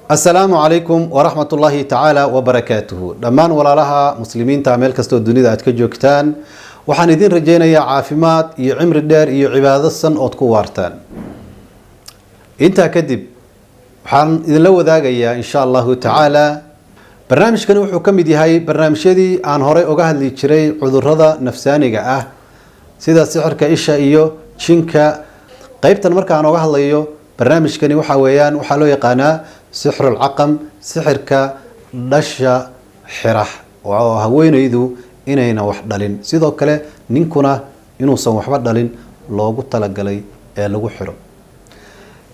Asalaamu calaykum waraxmat ullaahi tacaala wabarakaatuhu. Dhammaan walaalaha muslimiinta meel kastoo dunida aad ka joogtaan, waxaan idin rajaynayaa caafimaad iyo cimri dheer iyo cibaado san ood ku waartaan. Intaa kadib, waxaan idinla wadaagayaa, insha Allahu tacaala, barnaamijkani wuxuu ka mid yahay barnaamijyadii aan horey uga hadli jiray cudurada nafsaaniga ah, sida sixirka isha iyo jinka. Qeybtan markaan oga hadlayo barnaamijkani waxaa weeyaan waxaa loo yaqaanaa sixrul caqam, sixirka dhasha xira, oo haweeneydu inayna wax dhalin, sidoo kale ninkuna inuusan waxba dhalin loogu talagalay ee lagu xiro.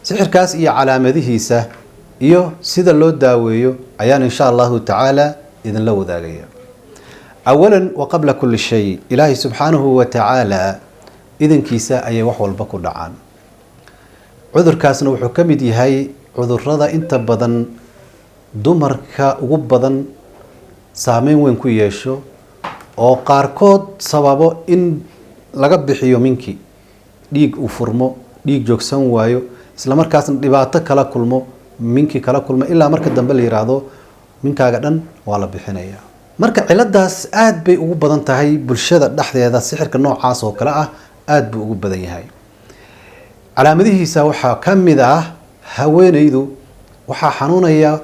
Sixirkaas iyo calaamadihiisa iyo sida loo daaweeyo ayaan, insha Allahu tacaala, idinla wadaagaya. Awalan wa qabla kulli shay, Ilaahay subxaanahu wa tacaala idankiisa ayay wax walba ku dhacaan. Cudurkaasna wuxuu ka mid yahay cudurada inta badan dumarka ugu badan saameyn weyn ku yeesho, oo qaarkood sababo in laga bixiyo minkii, dhiig uu furmo, dhiig joogsan waayo, isla markaasna dhibaato kala kulmo, minkii kala kulmo, ilaa marka dambe la yiraahdo minkaaga dhan waa la bixinaya. Marka ciladaas aada bay ugu badan tahay bulshada dhexdeeda. Sixirka noocaas oo kale ah aada buu ugu badan yahay. Calaamadihiisa waxaa ka mid ah: haweeneydu waxaa xanuunaya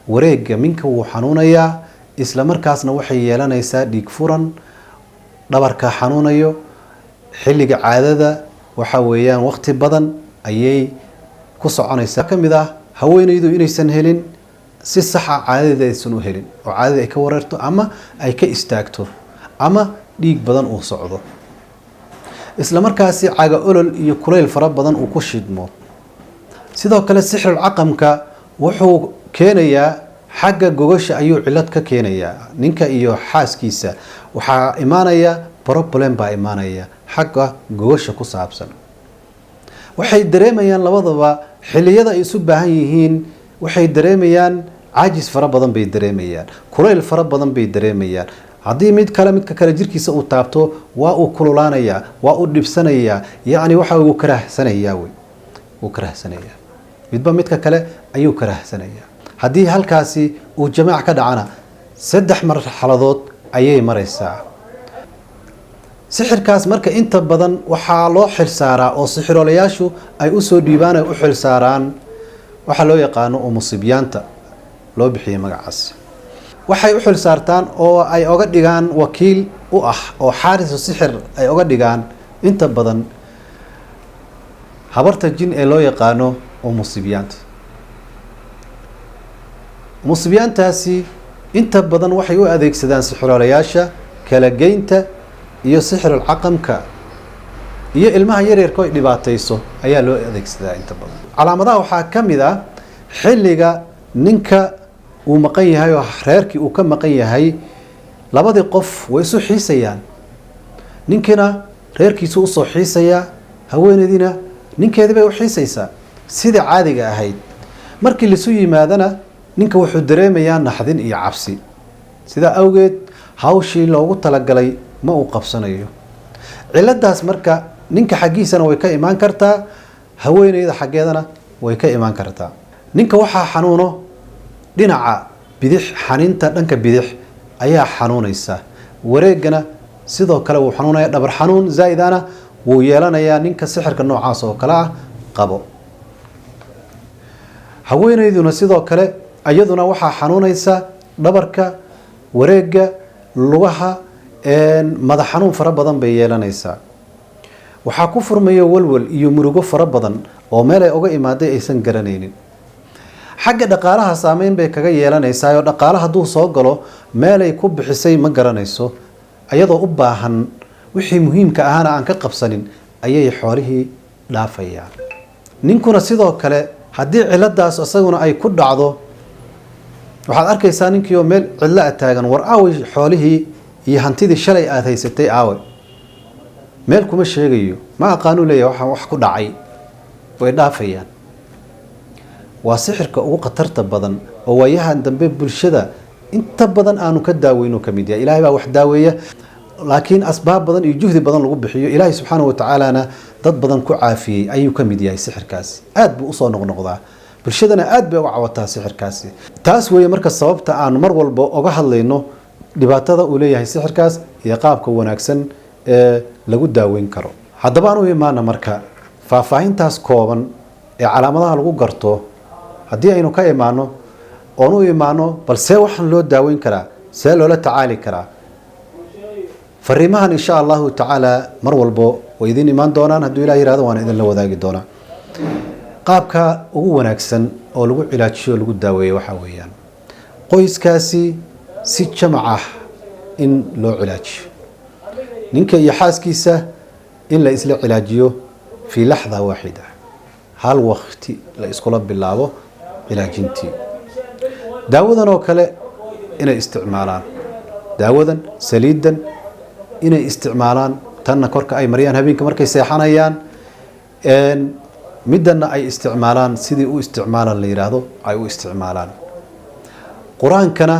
wareega minka, wuu xanuunayaa, isla markaasna waxay yeelanaysaa dhiig furan, dhabarka xanuunayo. Xilliga caadada waxa weeyaan waqti badan ayay ku soconaysaa. Ka mid ah haweeneydu inaysan helin si saxa caadadeeda, aysan u helin oo caadada ay ka wareerto ama ay ka istaagto ama dhiig badan uu socdo, isla markaasi caga olol iyo kulayl fara badan uu ku shidmo. Sidoo kale sixrul caqamka wuxuu keenayaa xagga gogasha ayuu cilad ka keenayaa. Ninka iyo xaaskiisa waxaa imaanaya problem baa imaanaya xagga gogasha ku saabsan. Waxay dareemayaan labadaba xilliyada ay isu baahan yihiin, waxay dareemayaan caajis fara badan bay dareemayaan, kulayl fara badan bay dareemayaan. Haddii mid kale midka kale jirkiisa uu taabto, waa uu kululaanayaa, waa uu dhibsanayaa, yacni waxa uu karahsanayaa wey, wuu karahsanayaa, midba midka kale ayuu karahsanayaa. Haddii halkaasi uu jamaac ka dhacana, 3 marxaladood ayay maraysaa sixirkaas. Marka inta badan waxaa loo xilsaaraa oo sixiroolayaashu ay usoo dhiibaan, ay u xilsaaraan waxaa loo yaqaano umusibyaanta loo bixiyay magacaas. Waxay u xilsaartaan oo ay oga dhigaan wakiil u ah oo xaarisu sixir ay oga dhigaan inta badan habarta jin ee loo yaqaano umusibyaanta. Umusibyaantaasi inta badan waxay u adeegsadaan sixiroolayaasha kala geynta iyo sixirul caqamka iyo ilmaha yaryarka ay dhibaatayso ayaa loo adeegsadaa inta badan. Calaamadaha waxaa ka mid ah xilliga ninka uu maqan yahay oo reerkii uu ka maqan yahay, labadii qof way isu xiisayaan. Ninkiina reerkiisu usoo xiisayaa, haweeneydiina ninkeedii bay u xiisaysaa sidai caadiga ahayd. Markii laisu yimaadana, ninka wuxuu dareemayaa naxdin iyo cabsi. Sidaa awgeed hawshii loogu talagalay ma uu qabsanayo. Ciladaas marka ninka xaggiisana way ka imaan kartaa, haweeneyda xaggeedana way ka imaan kartaa. Ninka waxaa xanuuno dhinaca bidix, xaniinta dhanka bidix ayaa xanuunaysa, wareegana sidoo kale wuu xanuunaya, dhabar xanuun zaa-idana wuu yeelanayaa ninka sixirka noocaas oo kale ah qabo. Haweeneyduna sidoo kale iyaduna waxaa xanuunaysa dhabarka, wareega, lugaha, madax xanuun fara badan bay yeelanaysaa. Waxaa ku furmaya walwal iyo murugo fara badan oo meel ay uga imaaday aysan garanaynin. Xagga dhaqaalaha saameyn bay kaga yeelanaysaa, oo dhaqaale hadduu soo galo meelay ku bixisay ma garanayso, iyadoo u baahan wixii muhiimka ahaana aan ka qabsanin ayay xoolihii dhaafayaan. Ninkuna sidoo kale haddii ciladaas isaguna ay ku dhacdo, waxaad arkaysaa ninkii oo meel cidlo a taagan. War aaway xoolihii iyo hantidii shalay aada haysatay? Aaway? Meel kuma sheegayo, ma aqaanuu leeyahay. Waxaan wax ku dhacay, way dhaafayaan. Waa sixirka ugu khatarta badan oo waayahan dambe bulshada inta badan aanu ka daaweyno ka mid yahay. Ilaahay baa wax daaweeya, laakiin asbaab badan iyo juhdi badan lagu bixiyo, Ilaahay subxaana wa tacaalana dad badan ku caafiyey ayuu ka mid yahay. Sixirkaasi aada buu usoo noqnoqdaa. Bulshadana aad bay uga cawataa sixirkaasi. Taas weeye marka sababta aan mar walba oga hadlayno dhibaatada uu leeyahay sixirkaas iyo qaabka wanaagsan ee lagu daaweyn karo. Haddaba aan u imaana marka faahfaahintaas kooban ee calaamadaha lagu garto. Haddii aynu ka imaano oon u imaano, bal see waxaan loo daaweyn karaa, see loola tacaali karaa? Fariimahan, insha Allahu tacaala, mar walbo way idin imaan doonaan hadduu Ilah yihahdo, waana idinla wadaagi doonaa. Qaabka ugu wanaagsan oo lagu cilaajiyo, lagu daaweeyo, waxaa weeyaan qoyskaasi si jamac ah in loo cilaajiyo, ninka iyo xaaskiisa in la isla cilaajiyo fii laxda waaxida, hal waqti la iskula bilaabo cilaajintii. Daawadan oo kale inay isticmaalaan, daawadan saliidan inay isticmaalaan, tanna korka ay mariyaan habeenka markay seexanayaan, middanna ay isticmaalaan sidii u isticmaalaan la yidhaahdo ay u isticmaalaan. Qur-aankana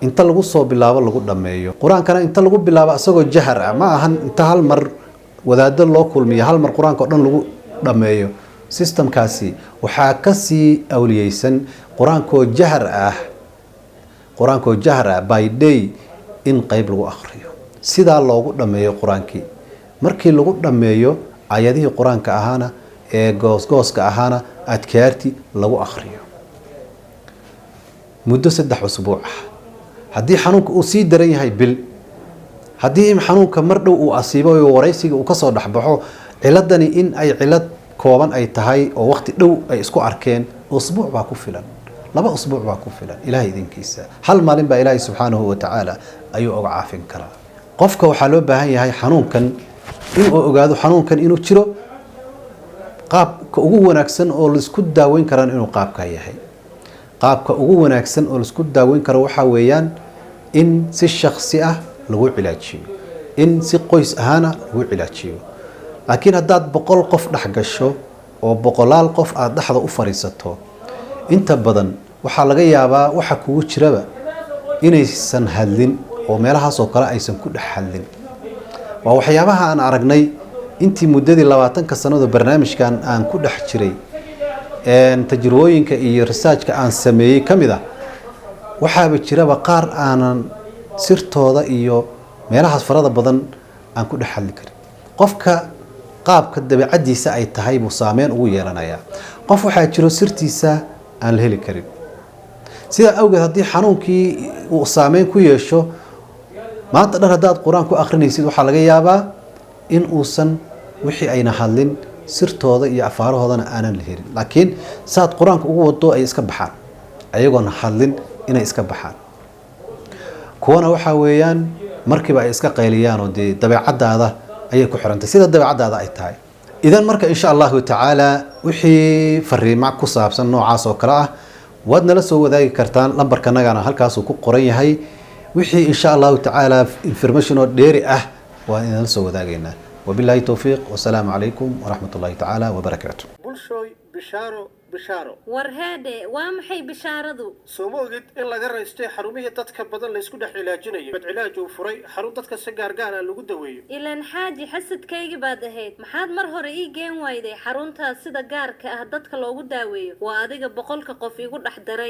inta lagu soo bilaabo lagu dhammeeyo. Qur-aankana inta lagu bilaabo isagoo jahar ah, ma ahan inta hal mar wadaado loo kulmiyo, hal mar qur-aanka o dhan lagu dhammeeyo. Systemkaasi waxaa kasii awliyeysan qur-aankoo jahar ah, qur-aankoo jahar ah by day in qeyb lagu akhriyo, sidaa loogu dhammeeyo qur-aankii. Markii lagu dhammeeyo, aayadihii qur-aanka ahaana ee goosgooska ahaana adkaarti lagu akhriyo muddo 3 usbuuc ah. Haddii xanuunka uu sii daran yahay, bil. Haddii xanuunka mar dhow uu asiibo oo waraysiga uu kasoo dhexbaxo ciladani in ay cilad kooban ay tahay oo waqti dhow ay isku arkeen, usbuuc baa ku filan, 2 usbuuc baa ku filan. Ilahay idinkiisa hal maalin baa Ilaahay subxaanahu watacaala ayuu oga caafin karaa qofka. Waxaa loo baahan yahay xanuunkan inuu ogaado, xanuunkan inuu jiro, qaabka ugu wanaagsan oo laisku daaweyn karaan inuu qaabkaa yahay. Qaabka ugu wanaagsan oo laisku daaweyn karo waxaa weeyaan in si shaksi ah lagu cilaajiyo, in si qoys ahaana lagu cilaajiyo. Laakiin haddaad 100 qof dhex gasho oo boqolaal qof aada dhexda u fadhiisato, inta badan waxaa laga yaabaa waxa kugu jiraba inaysan hadlin oo meelahaas oo kale aysan ku dhex hadlin. Waa waxyaabaha aan aragnay intii muddadii 20-ka sanado barnaamijkan aan ku dhex jiray, tajribooyinka iyo researchka aan sameeyey ka mid ah. Waxaaba jiraba qaar aanan sirtooda iyo meelahaas farada badan aan ku dhex hadli karin. Qofka qaabka dabeecaddiisa ay tahay buu saameyn ugu yeelanayaa. Qof waxaa jiro sirtiisa aan la heli karin. Sidaa awgeed, haddii xanuunkii uu saameyn ku yeesho, maanta dhan haddaad qur-aan ku akrinaysid, waxaa laga yaabaa in uusan wixii ayna hadlin, sirtooda iyo afaarahoodana aanan la helin. Laakiin saad qur-aanka ugu wado ay iska baxaan, ayagoona hadlin inay iska baxaan. Kuwana waxaa weeyaan markiiba ay iska qayliyaan, oo dee dabeecaddaada ayay ku xirantay, sida dabeecaddaada ay tahay. Idan marka, insha Allahu tacaala, wixii fariimo ku saabsan noocaas oo kale ah waad nala soo wadaagi kartaan. Lambarkanagana halkaasuu ku qoran yahay. Wixii, insha Allahu tacaala, information oo dheeri ah waan idinla soo wadaagaynaa. Wabillahi towfiiq, wasalaamu calaykum waraxmat ullahi tacaala wabarakaatu. Bulshooy, bishaaro, bishaaro. War heedhe, waa maxay bishaaradu? Soo ma ogid in laga raystay xarumihii dadka badan laysku dhex cilaajinayo? Badcilaaj uu furay xarun dadka si gaargaar ah lagu daweeyo. Ilaan xaaji xasadkaygi baad ahayd, maxaad mar hore ii geen wayday xaruntaas sida gaarka ah dadka loogu daaweeyo? Waa adiga 100-ka qof igu dhex daray.